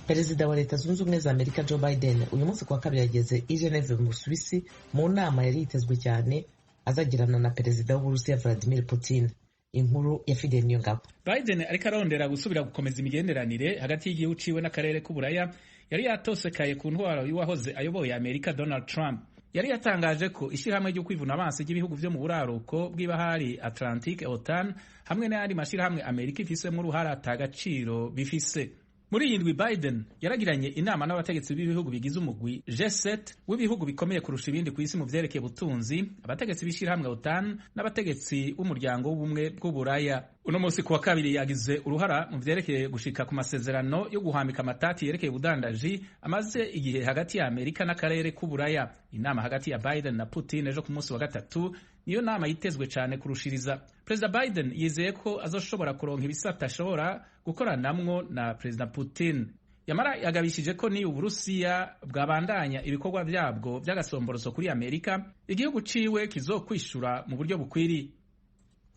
Perezida wa Leta Zunze Ubumwe za Amerika Joe Biden uyu munsi kuwa kabiri yageze i Geneve mu Busuwisi mu nama yari yitezwe cyane azagirana na Perezida w'Uburusiya Vladimir Putin. Inkuru ya Fidel Niyongabo. Biden ariko arondera gusubira gukomeza imigenderanire hagati y'igihugu ciwe n'akarere k'Uburaya yari yatosekaye ku ntwaro y'uwahoze ayoboye Amerika Donald Trump. Yari yatangaje ko ishyirahamwe ryo kwivuna amaso ry'ibihugu vyo mu buraruko bw'ibahari Atlantique, OTAN, hamwe n'ayandi mashirahamwe Amerika ifisemwo uruhara ata gaciro bifise. Muri iyi ndwi Biden yaragiranye inama n'abategetsi b'ibihugu bigize umugwi G7 w'ibihugu bikomeye kurusha ibindi ku isi mu vyerekeye ubutunzi, abategetsi b'ishirahamwe OTAN n'abategetsi b'umuryango w'ubumwe bw'Uburaya. Uno munsi kuwa kabiri yagize uruhara mu vyerekeye gushika ku masezerano yo guhambika amatati yerekeye ubudandaji amaze igihe hagati ya Amerika n'akarere k'Uburaya. Inama hagati ya Biden na Putin ejo ku munsi wa gatatu niyo nama yitezwe cyane kurushiriza. Perezida Biden yizeye ko azoshobora kuronka ibisata ashobora gukoranamwo na Perezida Putin. Yamara yagabishije ko ni Uburusiya bwabandanya ibikorwa vyabwo vy'agasomboroso kuri Amerika, igihugu ciwe kizokwishura mu buryo bukwiriye.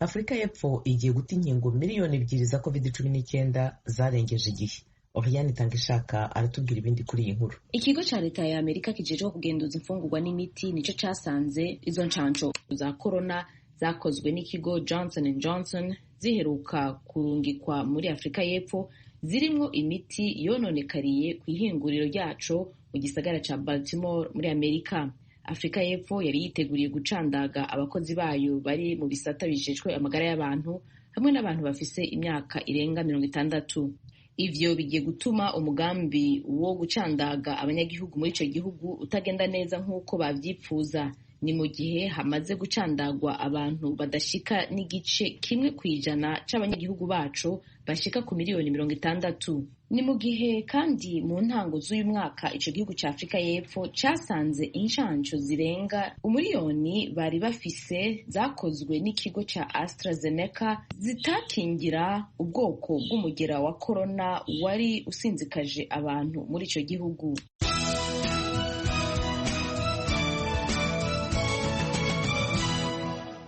Afurika y'Epfo igiye guta inkingo 2 miliyoni za COVID-19 zarengeje igihe. Oriane Itangishaka aratubwira ibindi kuri iyi nkuru. Ikigo ca leta ya Amerika kijejwe kugenduza imfungurwa n'imiti nico casanze izo ncanco za corona zakozwe n'ikigo Johnson and Johnson ziheruka kurungikwa muri Afurika y'Epfo zirimwo imiti yononekariye ku ihinguriro ryaco mu gisagara ca Baltimore muri Amerika. Afurika y'Epfo yari yiteguriye gucandaga abakozi bayo bari mu bisata bijejwe amagara y'abantu hamwe n'abantu bafise imyaka irenga 60. Ivyo bigiye gutuma umugambi wo gucandaga abanyagihugu muri ico gihugu utagenda neza nk'uko bavyipfuza. Ni mu gihe hamaze gucandagwa abantu badashika n'0.1% c'abanyagihugu baco bashika ku miliyoni 60. Ni mu gihe kandi mu ntango z'uyu mwaka ico gihugu ca Afurika y'Epfo casanze inshanco zirenga 1 miliyoni bari bafise zakozwe n'ikigo ca AstraZeneca zitakingira ubwoko bw'umugera wa corona wari usinzikaje abantu muri ico gihugu.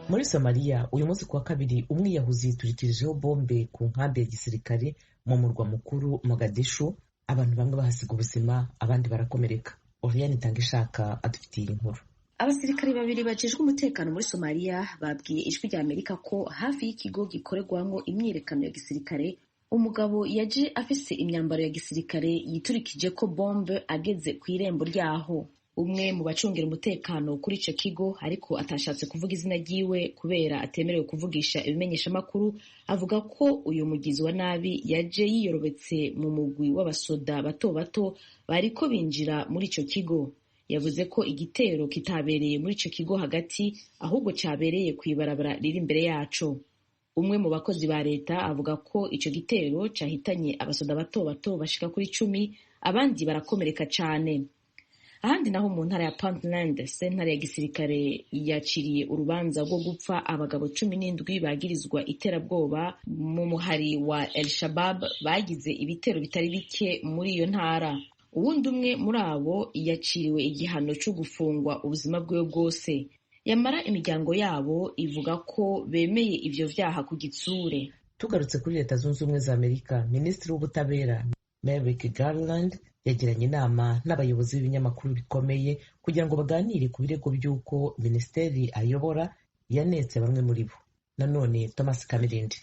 Muri Somaliya uyu munsi kuwa kabiri umwiyahuzi yiturikirijeho bombe ku nkambi ya gisirikare mu murwa mukuru Mogadishu, abantu bamwe bahasiga ubuzima, abandi barakomereka. Oriane Itangishaka adufitiye inkuru. Abasirikare babiri bajejwe umutekano muri Somaliya babwiye Ijwi rya Amerika ko hafi y'ikigo gikorerwamwo imyiyerekano ya gisirikare umugabo yaje afise imyambaro ya gisirikare yiturikije ko bombe ageze ku irembo ryaho. Umwe mu bacungira umutekano kuri ico kigo, ariko atashatse kuvuga izina ryiwe kubera atemerewe kuvugisha ibimenyeshamakuru, avuga ko uyu mugizi wa nabi yaje yiyorobetse mu mugwi w'abasoda bato bato bariko binjira muri ico kigo. Yavuze ko igitero kitabereye muri ico kigo hagati, ahubwo cabereye kw'ibarabara riri imbere yaco. Umwe mu bakozi ba leta avuga ko ico gitero cahitanye abasoda bato bato bashika kuri 10, abandi barakomereka cane. Ahandi naho mu ntara ya Puntland, sentare ya gisirikare yaciriye urubanza rwo gupfa abagabo 17 bagirizwa iterabwoba mu muhari wa El Shabab bagize ibitero bitari bike muri iyo ntara. Uwundi umwe muri abo yaciriwe igihano cyo gufungwa ubuzima bwiwe bwose. Yamara imiryango yabo ivuga ko bemeye ivyo vyaha ku gitsure. Tugarutse kuri Leta Zunze Ubumwe za Amerika, Minisitiri w'Ubutabera Merrick Garland yagiranye inama n'abayobozi b'ibinyamakuru bikomeye kugira ngo baganire ku birego by'uko minisiteri ayobora yanetse bamwe muri bo. Nanone Thomas Kamirindi.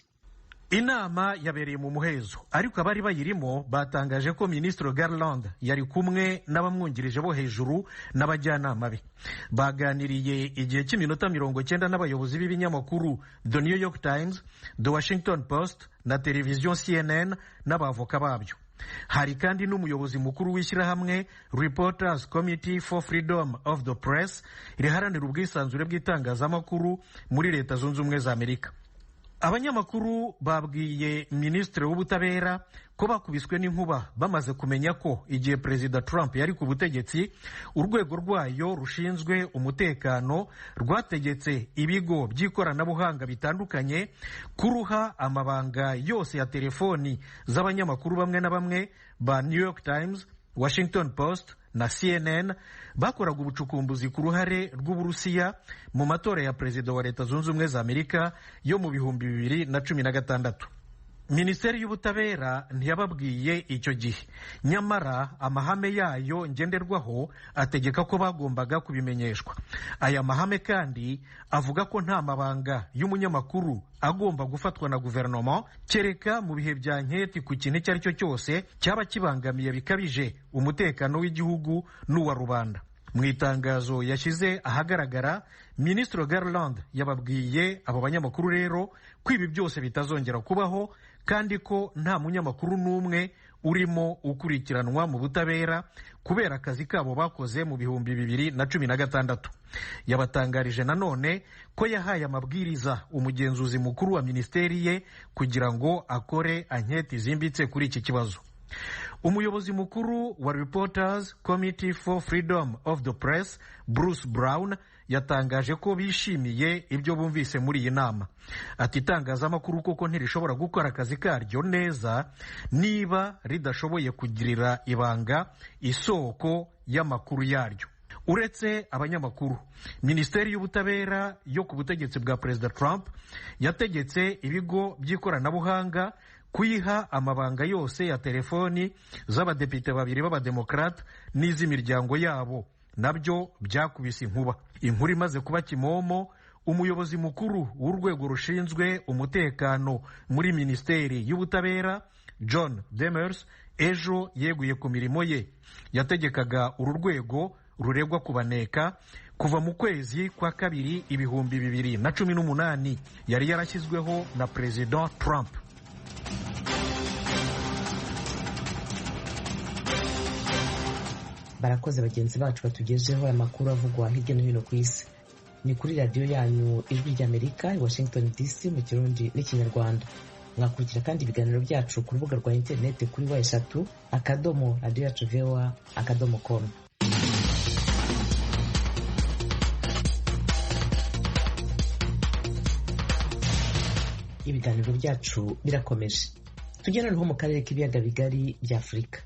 Inama yabereye mu muhezo, ariko abari bayirimo batangaje ko Minisitiri Garland yari kumwe n'abamwungirije bo hejuru n'abajyanama be. Baganiriye igihe cy'iminota 90 n'abayobozi b'ibinyamakuru The New York Times, The Washington Post na televiziyo CNN n'abavoka babyo. Hari kandi n'umuyobozi mukuru w'ishyirahamwe Reporters Committee for Freedom of the Press riharanira ubwisanzure bw'itangazamakuru muri Leta Zunze Ubumwe za Amerika. Abanyamakuru babwiye Minisitiri w'Ubutabera ko bakubiswe n'inkuba bamaze kumenya ko igihe Perezida Trump yari ku butegetsi, urwego rwayo rushinzwe umutekano rwategetse ibigo by'ikoranabuhanga bitandukanye kuruha amabanga yose ya telefoni z'abanyamakuru bamwe na bamwe ba New York Times, Washington Post na CNN bakoraga ubucukumbuzi ku ruhare rw'Uburusiya mu matora ya perezida wa Leta Zunze Ubumwe za Amerika yo mu 2016. Minisiteri y'ubutabera ntiyababwiye icyo gihe, nyamara amahame yayo ngenderwaho ategeka ko bagombaga kubimenyeshwa. Aya mahame kandi avuga ko nta mabanga y'umunyamakuru agomba gufatwa na guverinoma kereka mu bihe bya nketi ku kintu icyo ari cyo cyose cyaba kibangamiye bikabije umutekano w'igihugu n'uwa rubanda. Mu itangazo yashyize ahagaragara, Minisitiri Garland yababwiye abo banyamakuru rero ko ibi byose bitazongera kubaho, kandi ko nta munyamakuru n'umwe urimo ukurikiranwa mu butabera kubera akazi kabo bakoze mu 2016. Yabatangarije nanone ko yahaye amabwiriza umugenzuzi mukuru wa minisiteri ye kugira ngo akore anketi zimbitse kuri iki kibazo. Umuyobozi mukuru wa Reporters Committee for Freedom of the Press, Bruce Brown, yatangaje ko bishimiye ibyo bumvise muri iyi nama. Ati itangazamakuru koko ntirishobora gukora akazi karyo neza niba ridashoboye kugirira ibanga isoko y'amakuru yaryo. Uretse abanyamakuru, Minisiteri y'ubutabera yo ku butegetsi bwa Perezida Trump yategetse ibigo by'ikoranabuhanga kuyiha amabanga yose ya telefoni z'abadepite babiri b'abademokrate n'iz'imiryango yabo, nabyo byakubise inkuba. Inkuru imaze kuba kimomo, umuyobozi mukuru w'urwego rushinzwe umutekano muri Minisiteri y'ubutabera John Demers ejo yeguye ku mirimo ye. Yategekaga uru rwego ruregwa kubaneka kuva mu kwezi kwa kabiri 2018, yari yarashyizweho na Perezida Trump. Barakoze bagenzi bacu batugejeho aya makuru avugwa hirya no hino ku isi. Ni kuri radiyo yanyu Ijwi ry'Amerika i Washington DC mu Kirundi n'Ikinyarwanda. Mwakurikira kandi ibiganiro byacu ku rubuga rwa interineti kuri w3.radioyacuvoa.com. Ibiganiro byacu birakomeje. Tujye noneho mu karere k'ibiyaga bigari bya Afurika.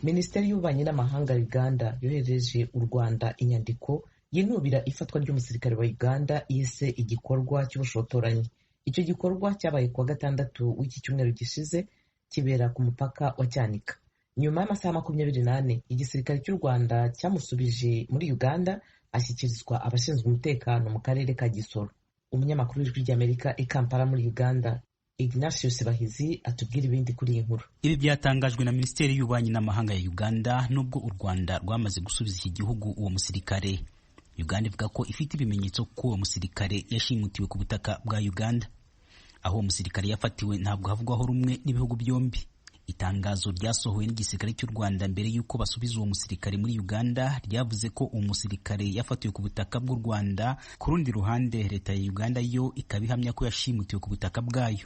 Minisiteri y'ububanyi n'amahanga ya Uganda yohereje u Rwanda inyandiko yinubira ifatwa ry'umusirikare wa Uganda yise igikorwa cy'ubushotoranyi. Icyo gikorwa cyabaye kuwa gatandatu w'iki cyumweru gishize, kibera ku mupaka wa Cyanika. Nyuma y'amasaha 24, igisirikare cy'u Rwanda cyamusubije muri Uganda, ashyikirizwa abashinzwe umutekano mu karere ka Gisoro. Umunyamakuru w'Ijwi ry'Amerika i Kampala muri Uganda, Ignatius Bahizi, atubwira ibindi kuri iyi nkuru. Ibi byatangajwe na Minisiteri y'Ububanyi n'Amahanga ya Uganda nubwo u Rwanda rwamaze gusubiza iki gihugu uwo musirikare. Uganda ivuga ko ifite ibimenyetso ko uwo musirikare yashimutiwe ku butaka bwa Uganda. Aho uwo musirikare yafatiwe ntabwo havugwaho rumwe n'ibihugu byombi. Itangazo ryasohowe n'igisirikare cy'u Rwanda mbere y'uko basubiza uwo musirikare muri Uganda ryavuze ko uwo musirikare yafatiwe ku butaka bw'u Rwanda. Ku rundi ruhande, leta ya Uganda yo ikaba ihamya ko yashimutiwe ku butaka bwayo.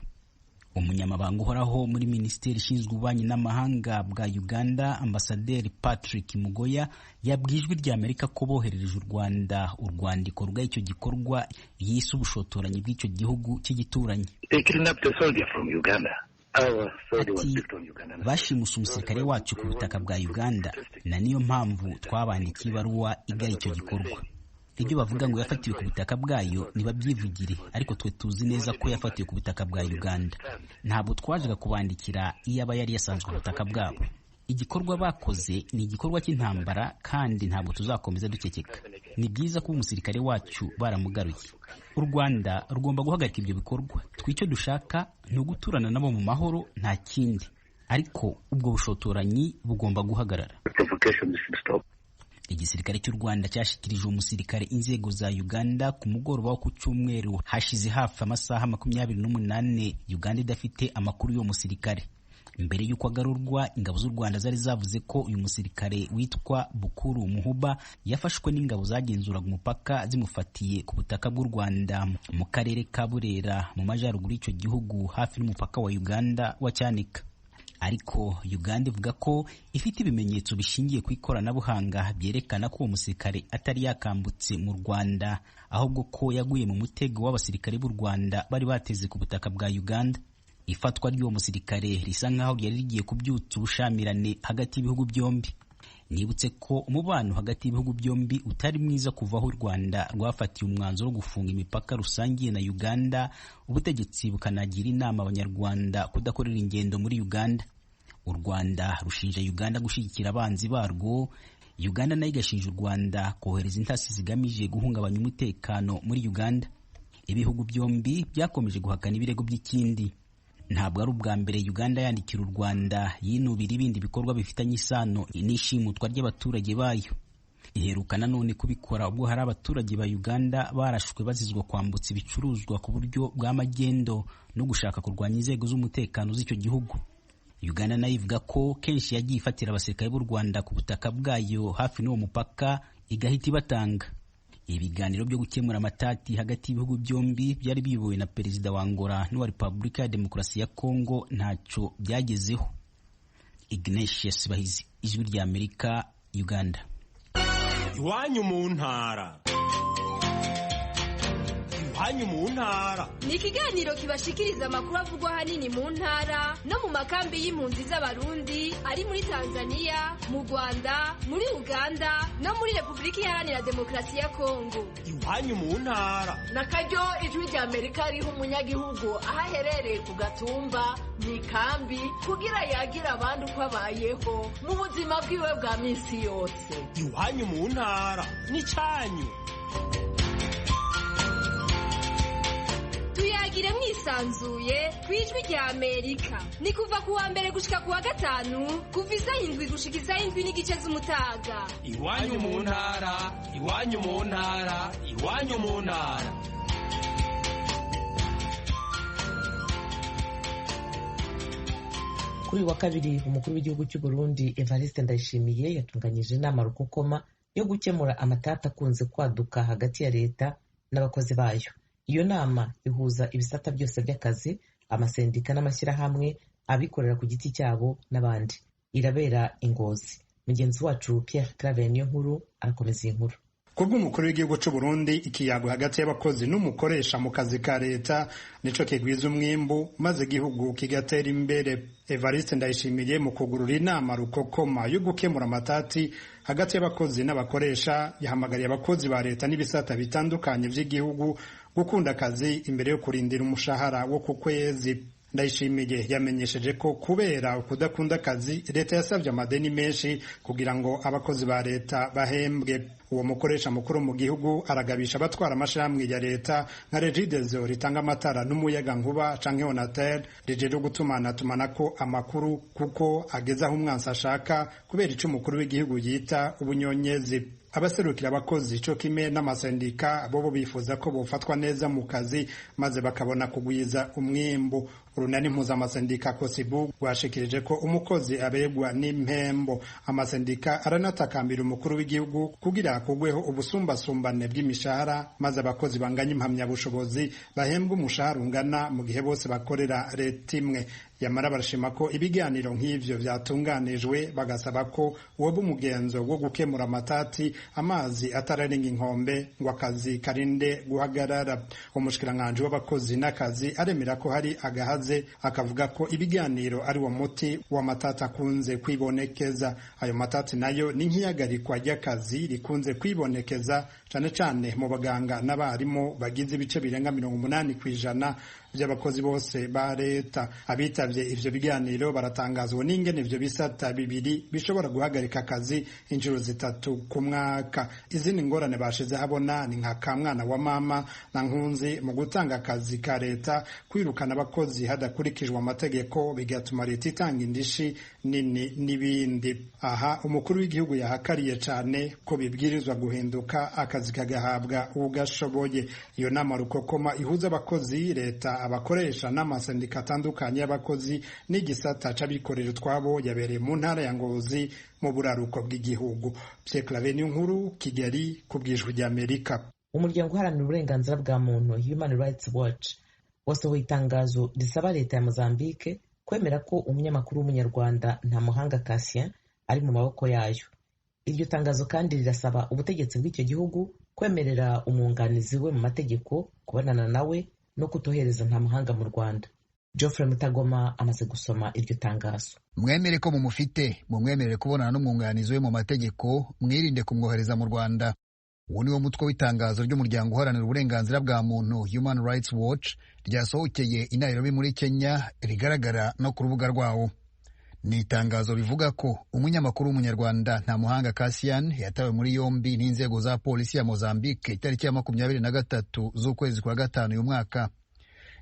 Umunyamabanga uhoraho muri Minisiteri ishinzwe ububanyi n'amahanga bwa Uganda, Ambasaderi Patrick Mugoya, yabwiye Ijwi ry'Amerika ko boherereje u Rwanda urwandiko rw'icyo gikorwa yise ubushotoranyi bw'icyo gihugu cy'igituranyi. Ati bashimuse umusirikare wacu ku butaka bwa Uganda, na niyo mpamvu twabandikiye ibaruwa igaya icyo gikorwa. Ibyo bavuga ngo yafatiwe ku butaka bwayo ntibabyivugire, ariko twe tuzi neza ko yafatiwe ku butaka bwa Uganda. Ntabwo twajaga kubandikira iyo aba yari yasanzwe ku butaka bwabo. Igikorwa bakoze ni igikorwa cy'intambara kandi ntabwo tuzakomeza duceceka. Ni byiza kuba umusirikare wacu baramugaruye. U Rwanda rugomba guhagarika ibyo bikorwa. Twe icyo dushaka ni uguturana nabo mu mahoro, nta kindi, ariko ubwo bushotoranyi bugomba guhagarara. Igisirikare cy'u Rwanda cyashyikirije umusirikare inzego za Uganda ku mugoroba wo ku cyumweru, hashize hafi amasaha 28 Uganda idafite amakuru y'uwo musirikare. Mbere y'uko agarurwa, ingabo z'u Rwanda zari zavuze ko uyu musirikare witwa Bukuru Muhuba yafashwe n'ingabo zagenzuraga umupaka zimufatiye ku butaka bw'u Rwanda mu karere ka Burera mu majyaruguru y'icyo gihugu, hafi n'umupaka wa Uganda wa Cyanika. Ariko Uganda ivuga ko ifite ibimenyetso bishingiye ku ikoranabuhanga byerekana ko uwo musirikare atari yakambutse mu Rwanda, ahubwo ko yaguye mu mutego w'abasirikare b'u Rwanda bari bateze ku butaka bwa Uganda. Ifatwa ry'uwo musirikare risa nk'aho ryari rigiye kubyutsa ubushamirane hagati y'ibihugu byombi. Nibutse ko umubano hagati y'ibihugu byombi utari mwiza kuva aho u Rwanda rwafatiye umwanzuro wo gufunga imipaka rusangiye na Uganda, ubutegetsi bukanagira inama abanyarwanda kudakorera ingendo muri Uganda. U Rwanda rushinja Uganda gushyigikira abanzi barwo, Uganda nayo igashinja u Rwanda kohereza intasi zigamije guhungabanya umutekano muri Uganda. Ibihugu byombi byakomeje guhakana ibirego by'ikindi. Ntabwo ari ubwa mbere Uganda yandikira u Rwanda yinubira ibindi bikorwa bifitanye isano n'ishimutwa ry'abaturage bayo. Iheruka nanone kubikora ubwo hari abaturage ba Uganda barashwe bazizwa kwambutsa ibicuruzwa ku buryo bw'amagendo no gushaka kurwanya inzego z'umutekano z'icyo gihugu. Uganda nayo ivuga ko kenshi yagiye ifatira abasirikare b'u Rwanda ku butaka bwayo hafi n'uwo mupaka igahita ibatanga. Ibiganiro byo gukemura amatati hagati y'ibihugu byombi byari biyobowe na Perezida wa Angola n'uwa Repubulika ya Demokarasi ya Kongo ntacyo byagezeho. Ignatius Bahizi, Ijwi rya Amerika, Uganda. Iwanyu mu ntara. Iwanyu mu ntara ni ikiganiro kibashikiriza amakuru avugwa ahanini mu ntara no mu makambi y'impunzi z'Abarundi ari muri Tanzania, mu Rwanda, muri Uganda no muri Repubulika Iharanira Demokarasi ya Kongo. Iwanyu mu ntara na karyo Ijwi rya Amerika riha umunyagihugu aho aherereye ku Gatumba mu ikambi kugira yagira abandi uko abayeho mu buzima bwiwe bwa minsi yose. Iwanyu mu ntara n'icyanyu. Tuyagire mwisanzuye ku Ijwi rya Amerika ni kuva ku wa mbere gushika ku wa gatanu, kuva isaha 7 gushika isaha 7:30 z'umutaga. Iwanyu mu ntara, iwanyu mu ntara, iwanyu mu ntara. Kuri wa kabiri, umukuru w'igihugu cy'u Burundi Evariste Ndayishimiye yatunganyije inama rukokoma yo gukemura amatata akunze kwaduka hagati ya leta n'abakozi bayo. Iyo nama ihuza ibisata byose by'akazi, amasendika n'amashyirahamwe, abikorera ku giti cyabo n'abandi. Irabera i Ngozi. Mugenzi wacu Pierre Claver Niyonkuru arakomeza iyi nkuru. Kubw'umukuru w'igihugu c'u Burundi, ikiyago hagati y'abakozi n'umukoresha mu kazi ka leta nico kigwiza umwimbu maze igihugu kigatera imbere. Evariste Ndayishimiye mu kugurura inama rukokoma yo gukemura amatati hagati y'abakozi n'abakoresha yahamagariye abakozi ba leta n'ibisata bitandukanye vy'igihugu gukunda akazi imbere yo kurindira umushahara wo ku kwezi. Ndayishimiye yamenyesheje ko kubera ukudakunda akazi leta yasabye amadeni menshi kugira ngo abakozi ba leta bahembwe. Uwo mukoresha mukuru mu gihugu aragabisha abatwara amashirahamwe ya leta nka Regideso ritanga amatara n'umuyaga nkuba canke Onatel rijejwe gutumanatumanako amakuru, kuko ageze aho umwansi ashaka kubera ico umukuru w'igihugu yita ubunyonyezi. Abaserukira abakozi co kimwe n'amasendika bobo bifuza ko bofatwa neza mu kazi maze bakabona kugwiza umwimbu. Urunani mpuzamasendika Kosibu rwashikirije ko umukozi aberwa n'impembo. Amasendika aranatakambira umukuru w'igihugu kugira hakugweho ubusumbasumbane bw'imishahara maze abakozi banganya impamyabushobozi bahembwe umushahara ungana mu gihe bose bakorera leta imwe. Yamara barashima ko ibiganiro nk'ivyo vyatunganijwe, bagasaba ko woba umugenzo wo gukemura amatati amazi atararenga inkombe ngo akazi karinde guhagarara. Umushikiranganji w'abakozi n'akazi aremera ko hari agahaze, akavuga ko ibiganiro ari wo muti w'amatati akunze kwibonekeza. Ayo matati nayo ni nk'ihagarikwa ry'akazi rikunze kwibonekeza cane cane mu baganga n'abarimu bagize ibice birenga 80% by'abakozi bose ba leta. Abitavye ivyo biganiro baratangazwa n'ingene ivyo bisata bibiri bishobora guhagarika akazi inshuro 3 ku mwaka. Izindi ngorane bashize habona ni nka kamwana wa mama na nkunzi mu gutanga akazi ka leta, kwirukana abakozi hadakurikijwe amategeko bigatuma leta itanga indishi nini n'ibindi. Aha umukuru w'igihugu yahakariye cane ko bibwirizwa guhinduka akazi kagahabwa ugashoboye. Iyo nama rukokoma ihuza abakozi, leta, abakoresha n'amasendika atandukanye y'abakozi n'igisata c'abikorera utwabo yabereye mu ntara ya Ngozi mu buraruko bw'igihugu. Pierre Claver Niyonkuru, Kigali, ku bw'Ijwi ry'Amerika. Umuryango uharanira uburenganzira bwa muntu Human Rights Watch wasohoye itangazo risaba leta ya Mozambique kwemera ko umunyamakuru w'umunyarwanda Ntamuhanga Cassien ari mu maboko yayo. Iryo tangazo kandi rirasaba ubutegetsi bw'icyo gihugu kwemerera umwunganizi we mu mategeko kubonana nawe no kutohereza Ntamuhanga mu Rwanda. Geoffrey Mutagoma amaze gusoma iryo tangazo. Mwemere ko mumufite, mumwemerere kubonana n'umwunganizi we mu mategeko, mwirinde kumwohereza mu Rwanda. Uwo ni wo mutwe w'itangazo ry'umuryango uharanira uburenganzira bwa muntu Human Rights Watch ryasohokeye i Nairobi muri Kenya, rigaragara no ku rubuga rwawo. Ni itangazo rivuga ko umunyamakuru w'umunyarwanda Ntamuhanga Cassian yatawe muri yombi n'inzego za polisi ya Mozambique itariki ya 23 z'ukwezi kwa 5 uyu mwaka.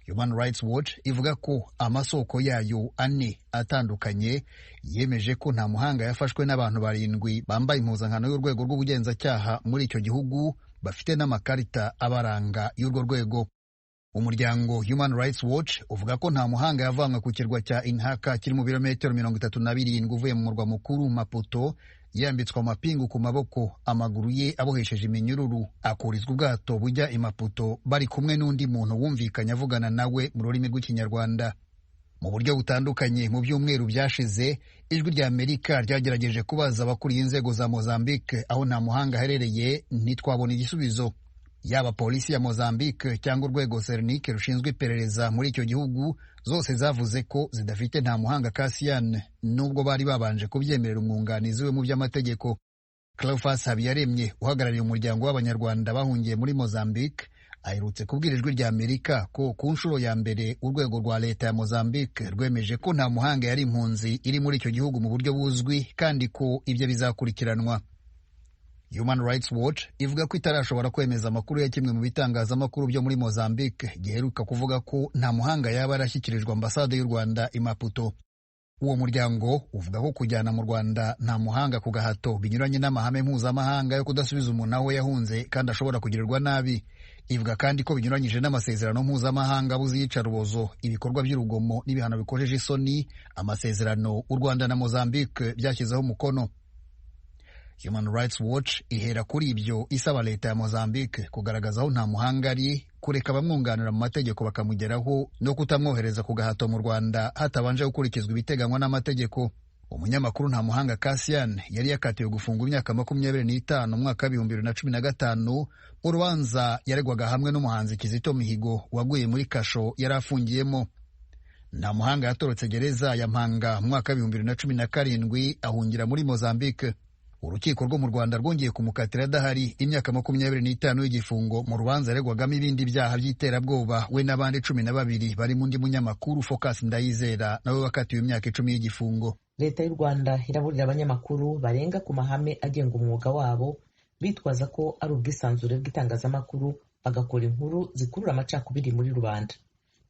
Human Rights Watch ivuga ko amasoko yayo 4 atandukanye yemeje ko Ntamuhanga yafashwe n'abantu 7 bambaye impuzankano y'urwego rw'ubugenzacyaha muri icyo gihugu, bafite n'amakarita abaranga y'urwo rwego. Umuryango Human Rights Watch uvuga ko Ntamuhanga yavanywe ku kirwa cya Inhaka kiri mu birometero 37 uvuye mu murwa mukuru Maputo, yambitswe amapingu ku maboko, amaguru ye abohesheje iminyururu, akurizwa ubwato bujya i Maputo bari kumwe n'undi muntu wumvikanye avugana nawe mu rurimi rw'Ikinyarwanda. Mu buryo butandukanye mu byumweru byashize, Ijwi rya Amerika ryagerageje kubaza abakuriye inzego za Mozambique aho Ntamuhanga aherereye, ntitwabona igisubizo. Yaba polisi ya Mozambique cyangwa urwego Sernic rushinzwe iperereza muri icyo gihugu, zose zavuze ko zidafite Ntamuhanga Cassian, nubwo bari babanje kubyemerera umwunganizi we mu by'amategeko. Cleophas Habiyaremye uhagarariye umuryango w'Abanyarwanda bahungiye muri Mozambique aherutse kubwira Ijwi rya Amerika ko ku nshuro ya mbere urwego rwa leta ya Mozambique rwemeje ko Ntamuhanga yari impunzi iri muri icyo gihugu mu buryo buzwi, kandi ko ibyo bizakurikiranwa. Human Rights Watch ivuga ko itarashobora kwemeza amakuru ya kimwe mu bitangazamakuru byo muri Mozambique giheruka kuvuga ko Ntamuhanga yaba yarashyikirijwe ambasade y'u Rwanda i Maputo. Uwo muryango uvuga ko kujyana mu Rwanda Ntamuhanga ku gahato binyuranye n'amahame mpuzamahanga yo kudasubiza umuntu aho yahunze kandi ashobora kugirirwa nabi. Ivuga kandi ko binyuranyije n'amasezerano mpuzamahanga abuza iyicarubozo, ibikorwa by'urugomo n'ibihano bikojeje isoni, amasezerano u Rwanda na Mozambique byashyizeho umukono. Human Rights Watch ihera kuri ibyo isaba leta ya Mozambique kugaragaza aho Ntamuhanga ari, kureka abamwunganira mu mategeko bakamugeraho, no kutamwohereza ku gahato mu Rwanda hatabanje gukurikizwa ibiteganywa n'amategeko. Umunyamakuru Ntamuhanga Cassian yari yakatiwe gufungwa imyaka 25 mu mwaka wa 2015 mu rubanza yaregwaga hamwe n'umuhanzi Kizito Mihigo waguye muri kasho yari afungiyemo. Ntamuhanga yatorotse gereza ya Mpanga mu mwaka wa 2017 ahungira muri Mozambique. Urukiko rwo mu Rwanda rwongeye kumukatira adahari imyaka 25 y'igifungo mu rubanza yaregwagamo ibindi byaha by'iterabwoba, we n'abandi 12 barimo undi munyamakuru Focus Ndayizera nawe wakatiwe imyaka 10 y'igifungo. Leta y'u Rwanda iraburira abanyamakuru barenga ku mahame agenga umwuga wabo bitwaza ko ari ubwisanzure bw'itangazamakuru, bagakora inkuru zikurura amacakubiri muri rubanda.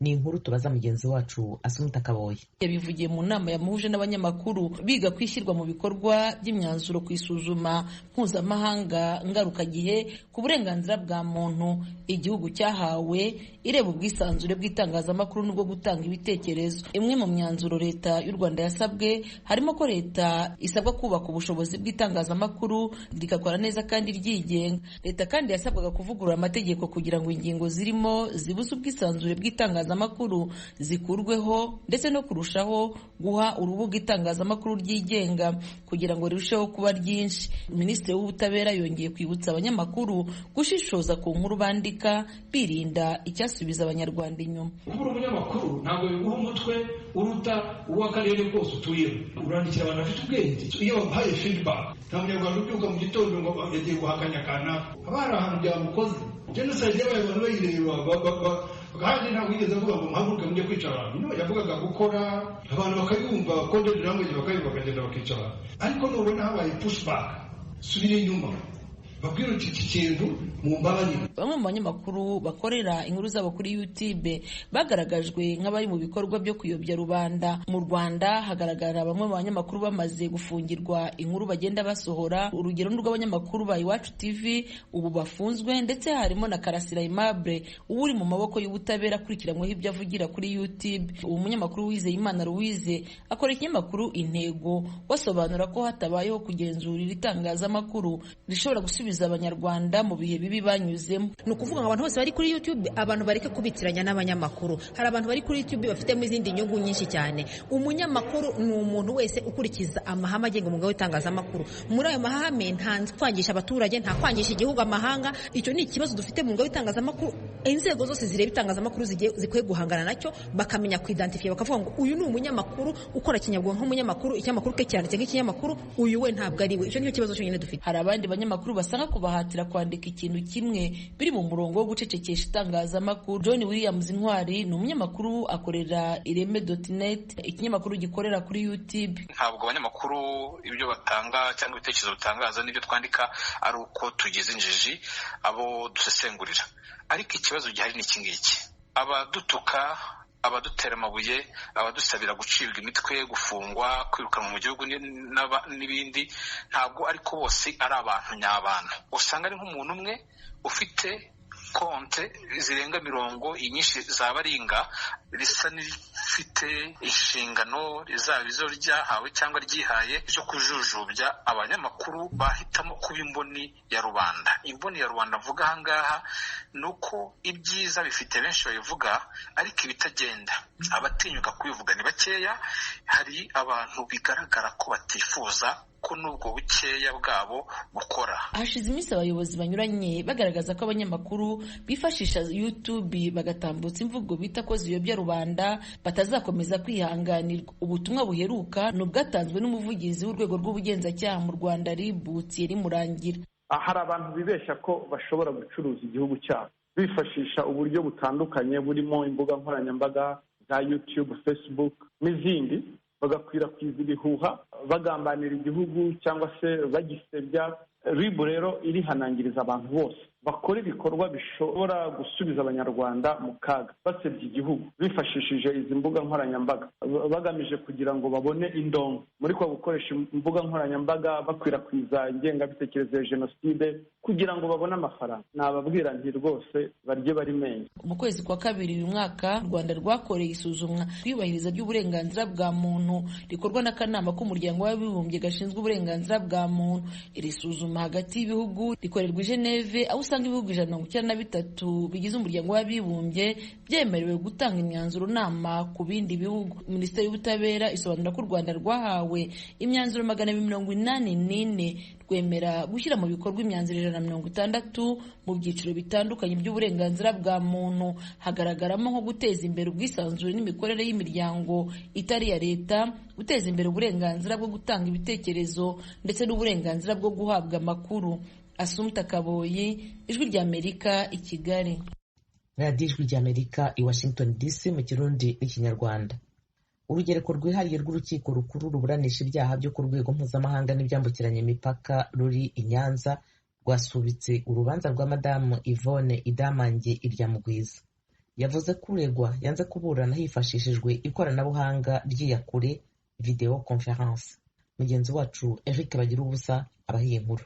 Ni inkuru tubaza mugenzi wacu Asumuta Kaboye. Yabivugiye mu nama yamuhuje n'abanyamakuru biga kwishyirwa mu bikorwa by'imyanzuro ku isuzuma mpuzamahanga ngarukagihe ku burenganzira bwa muntu igihugu cyahawe, ireba ubwisanzure bw'itangazamakuru n'ubwo gutanga ibitekerezo. Imwe mu myanzuro leta y'u Rwanda yasabwe harimo ko leta isabwa kubaka ubushobozi bw'itangazamakuru rigakora neza kandi ryigenga. Leta kandi yasabwaga kuvugurura amategeko kugira ngo ingingo zirimo zibuza ubwisanzure bw'itangazamakuru zikurweho, ndetse no kurushaho guha urubuga itangazamakuru ryigenga kugira ngo rirusheho kuba ryinshi. Minisitiri w'Ubutabera yongeye kwibutsa abanyamakuru gushishoza ku nkuru bandika, birinda icyasubiza Abanyarwanda inyuma. Kuba umunyamakuru ntabwo biguha umutwe uruta uw'akarere kose utuyemo. Urandikira abantu bafite ubwenge. Iyo baguhaye feedback, nta munyarwanda ubyuka mu gitondo ngo yagiye guhakanya kanaka, haba hari ahantu byamukoze. Jenoside yabaye abantu bayireba, kandi ntabwo yigeze avuga ngo muhaguruke mujye kwica abantu. No, yavugaga gukora, abantu bakayumva, coded language bakayumva, bakagenda bakica abantu. Ariko nubona habaye pushback, subira inyuma, babwira uti iki kintu mumbabarire. Bamwe mu banyamakuru bakorera inkuru zabo kuri YouTube bagaragajwe nk'abari mu bikorwa byo kuyobya rubanda. Mu Rwanda hagaragara bamwe mu banyamakuru bamaze gufungirwa inkuru bagenda basohora. Urugero ni rw'abanyamakuru ba Iwacu TV ubu bafunzwe, ndetse harimo na Karasira Aimable uba uri mu maboko y'ubutabera akurikiranyweho ibyo avugira kuri YouTube. Uwo munyamakuru Uwizeyimana Louise akora ikinyamakuru Intego, basobanura ko hatabayeho kugenzurira itangazamakuru rishobora gusubiza Abanyarwanda mu bihe bibi banyuzemo. Ni ukuvuga ngo abantu bose bari kuri YouTube, abantu bareke kubitiranya n'abanyamakuru. Hari abantu bari kuri YouTube bafitemo izindi nyungu nyinshi cyane. Umunyamakuru ni umuntu wese ukurikiza amahame agenga umwuga w'itangazamakuru. Muri ayo mahame nta kwangisha abaturage, nta kwangisha igihugu amahanga. Icyo ni ikibazo dufite mu mwuga w'itangazamakuru. Inzego zose zireba itangazamakuru zikwiye guhangana nacyo, bakamenya kuidentify, bakavuga ngo uyu ni umunyamakuru ukora kinyabwonko nk'umunyamakuru, ikinyamakuru ke cyanditse nk'ikinyamakuru, uyu we ntabwo ari we. Icyo nicyo kibazo cyonyine dufite. Hari abandi banyamakuru basanga kubahatira kwandika ikintu kimwe biri mu murongo wo gucecekesha itangazamakuru. John Williams Intwari ni umunyamakuru akorera ireme.net, ikinyamakuru gikorera kuri YouTube. Ntabwo abanyamakuru ibyo batanga cyangwa ibitekerezo bitangaza n'ibyo twandika ari uko tugize injiji abo dusesengurira, ariko ikibazo gihari ni iki ngiki: abadutuka, abadutera amabuye, abadusabira gucibwa imitwe, gufungwa, kwirukanwa mu gihugu n'ibindi, ntabwo ariko bose ari abantu nyabantu. Usanga ari nk'umuntu umwe ufite konte zirenga mirongo inyinshi za baringa, risa n'irifite inshingano rizaba izo ryahawe cyangwa ryihaye zo kujujubya abanyamakuru bahitamo kuba imboni ya rubanda. Imboni ya rubanda mvuga aha ngaha ni uko ibyiza bifite benshi babivuga, ariko ibitagenda abatinyuka kubivuga ni bakeya. Hari abantu bigaragara ko batifuza ko n'ubwo bukeya bwabo bukora. Hashize iminsi abayobozi banyuranye bagaragaza ko abanyamakuru bifashisha YouTube bagatambutsa imvugo bita ko ziyobya rubanda batazakomeza kwihanganirwa. Ubutumwa buheruka ni ubwatanzwe n'umuvugizi w'urwego rw'ubugenzacyaha mu Rwanda RIB, Thierry Murangira. Hari abantu bibeshya ko bashobora gucuruza igihugu cyabo bifashisha uburyo butandukanye burimo imbuga nkoranyambaga za YouTube, Facebook n'izindi, bagakwirakwiza ibihuha bagambanira igihugu cyangwa se bagisebya. RIB rero irihanangiriza abantu bose bakora ibikorwa bishobora gusubiza abanyarwanda mu kaga, basebya igihugu bifashishije izi mbuga nkoranyambaga bagamije kugira ngo babone indongo. Muri kwa gukoresha imbuga nkoranyambaga bakwirakwiza ingengabitekerezo ya jenoside kugira ngo babone amafaranga, nababwira nti rwose barye bari menye. Mu kwezi kwa kabiri uyu mwaka, u Rwanda rwakoreye isuzumwa kwiyubahiriza ry'uburenganzira bwa muntu rikorwa n'akanama k'umuryango w'abibumbye gashinzwe uburenganzira bwa muntu. Iri suzuma hagati y'ibihugu rikorerwa i Geneve, aho usanga ibihugu 193 bigize umuryango w'abibumbye byemerewe gutanga imyanzuro nama ku bindi bihugu. Minisiteri y'Ubutabera isobanura ko u Rwanda rwahawe imyanzuro 284, rwemera gushyira mu bikorwa imyanzuro 160 mu byiciro bitandukanye by'uburenganzira bwa muntu. Hagaragaramo nko guteza imbere ubwisanzure n'imikorere y'imiryango itari iya leta, guteza imbere uburenganzira bwo gutanga ibitekerezo ndetse n'uburenganzira bwo guhabwa amakuru. Asumta Kaboyi, Ijwi ry'Amerika, i Kigali. Radiyo Ijwi ry'Amerika i Washington DC mu Kirundi n'Ikinyarwanda. Urugereko rwihariye rw'urukiko rukuru ruburanisha ibyaha byo ku rwego mpuzamahanga n'ibyambukiranya imipaka ruri i Nyanza rwasubitse urubanza rwa Madamu Yvonne Idamange Iryamugwiza. Yavuze ko uregwa yanze kuburana hifashishijwe ikoranabuhanga ry'iyakure, video conference. Mugenzi wacu Eric Bagiruwubusa abahiye inkuru.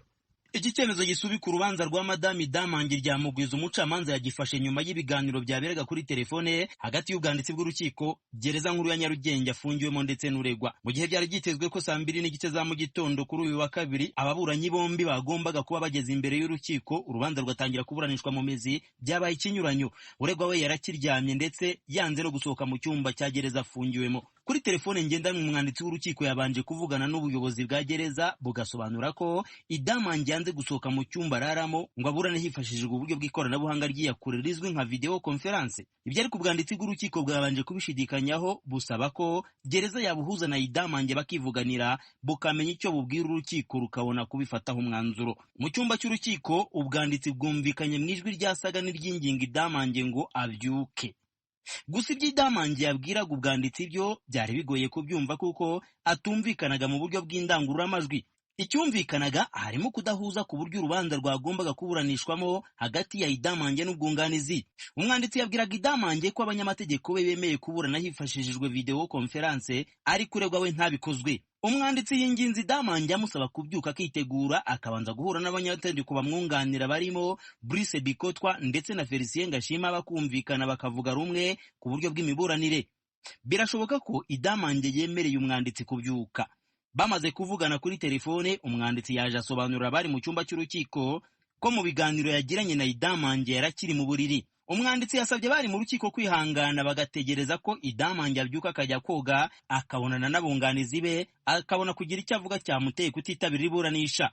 Iki cyemezo gisubika urubanza rwa Madame Idamange Iryamugwiza umucamanza yagifashe nyuma y'ibiganiro byaberaga kuri telefone hagati y'ubwanditsi bw'urukiko, gereza nkuru ya Nyarugenge afungiwemo ndetse n'uregwa. Mu gihe byari byitezwe ko saa 2:30 za mu gitondo kuri uyu wa kabiri ababuranyi bombi bagombaga kuba bageze imbere y'urukiko, urubanza rugatangira kuburanishwa mu mizi, byabaye ikinyuranyo. Uregwa we yarakiryamye ndetse yanze no gusohoka mu cyumba cya gereza afungiwemo. Kuri telefone ngendanwa umwanditsi w'urukiko yabanje kuvugana n'ubuyobozi bwa gereza bugasobanura ko Idamange yanze gusohoka mu cyumba araramo ngo aburane hifashishijwe uburyo bw'ikoranabuhanga ry'iyakure rizwi nka video conference. Ibyo ariko ubwanditsi bw'urukiko bwabanje kubishidikanyaho, busaba ko gereza yabuhuza na Idamange bakivuganira, bukamenya icyo bubwira urukiko rukabona kubifataho umwanzuro. Mu cyumba cy'urukiko ubwanditsi bwumvikanye mu ijwi ryasaga n'iryinginga Idamange ngo abyuke. Gusa ibyo Idamange yabwiraga ubwanditsi byo byari bigoye kubyumva kuko atumvikanaga mu buryo bw'indangururamajwi. Icyumvikanaga harimo kudahuza ku buryo urubanza rwagombaga kuburanishwamo hagati ya Idamange n'ubwunganizi. Umwanditsi yabwiraga Idamange ko abanyamategeko be bemeye kuburana hifashishijwe video conference, ariko uregwa we ntabikozwe. Umwanditsi yinginze Idamange amusaba kubyuka akitegura akabanza guhura n'abanyamategeko bamwunganira barimo Brice Bikotwa ndetse na Felicien Gashima, bakumvikana bakavuga rumwe ku buryo bw'imiburanire. Birashoboka ko Idamange yemereye umwanditsi kubyuka. Bamaze kuvugana kuri telefone, umwanditsi yaje asobanurira abari mu cyumba cy'urukiko ko mu biganiro yagiranye na Idamange yarakiri mu buriri. Umwanditsi yasabye bari mu rukiko kwihangana bagategereza ko Idamange abyuka akajya koga, akabonana n'abunganizi be, akabona kugira icyo avuga cyamuteye kutitabira iburanisha.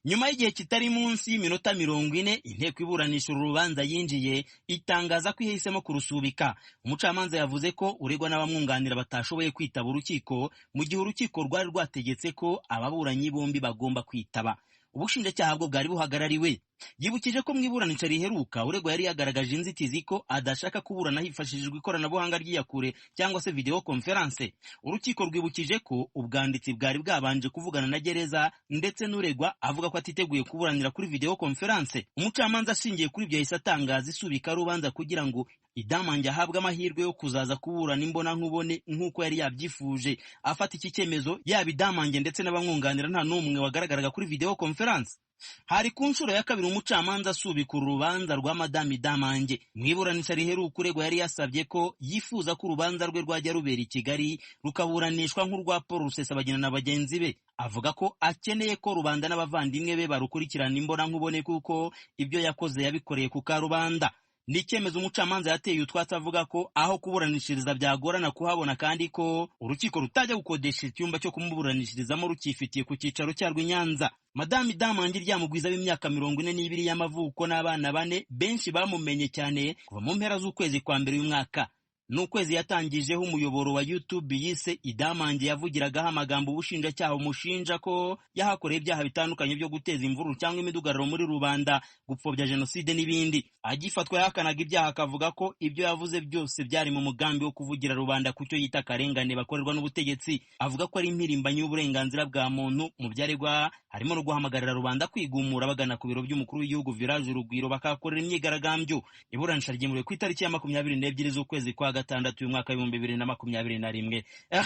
Nyuma y'igihe kitari munsi y'iminota 40, inteko iburanisha uru rubanza yinjiye itangaza ko ihisemo kurusubika. Umucamanza yavuze ko uregwa n'abamwunganira batashoboye kwitaba urukiko, mu gihe urukiko rwari rwategetse ko ababuranyi bombi bagomba kwitaba. Ubushinjacyaha bwo bwari buhagarariwe. Yibukije ko mu iburanisha riheruka uregwa yari yagaragaje inzitizi ko adashaka kuburana hifashishijwe ikoranabuhanga ry'iyakure cyangwa se video conference. Urukiko rwibukije ko ubwanditsi bwari bwabanje kuvugana na gereza ndetse n'uregwa avuga ko atiteguye kuburanira kuri video conference. Umucamanza ashingiye kuri ibyo yahise atangaza isubika rubanza kugira ngo Idamange ahabwe amahirwe yo kuzaza kuburana imbonankubone nk'uko yari yabyifuje. Afata iki cyemezo, yaba Idamange ndetse n'abamwunganira nta n'umwe wagaragaraga kuri video conference. Hari ku nshuro ya kabiri umucamanza asubika urubanza rwa Madame Idamange. Mu iburanisha riheruka uregwa yari yasabye ko yifuza ko urubanza rwe rwajya rubera i Kigali rukaburanishwa nk'urwa Paul Rusesabagina na bagenzi be. Avuga ko akeneye ko rubanda n'abavandimwe be barukurikirana imbonankubone kuko ibyo yakoze yabikoreye ku karubanda. Ni icyemezo umucamanza yateye utwatsi avuga ko aho kuburanishiriza byagorana kuhabona, kandi ko urukiko rutajya gukodesha icyumba cyo kumuburanishirizamo rukifitiye ku cyicaro cyarwo i Nyanza. Madame Idamange Iryamugwiza w'imyaka 42 y'amavuko n'abana 4, benshi bamumenye cyane kuva mu mpera z'ukwezi kwa mbere uyu mwaka. N'ukwezi yatangijeho umuyoboro wa YouTube yise Idamange, yavugiragaho amagambo ubushinjacyaha umushinja ko yahakoreye ibyaha bitandukanye byo guteza imvururu cyangwa imidugararo muri rubanda, gupfobya jenoside n'ibindi. Agifatwa yahakanaga ibyaha akavuga ko ibyo yavuze byose byari mu mugambi wo kuvugira rubanda ku cyo yita akarengane bakorerwa n'ubutegetsi. Avuga ko ari impirimbanyi y'uburenganzira bwa muntu. Mu byaregwa harimo no guhamagarira rubanda kwigumura bagana ku biro by'umukuru w'igihugu Village Urugwiro bakahakorera imyigaragambyo. Iburanisha ryimuriwe ku itariki ya 22 z'ukwezi kwa gatandatu y'umwaka 2021.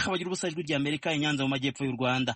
Bagira ubusa, Ijwi ry'Amerika, i Nyanza mu majyepfo y'u Rwanda.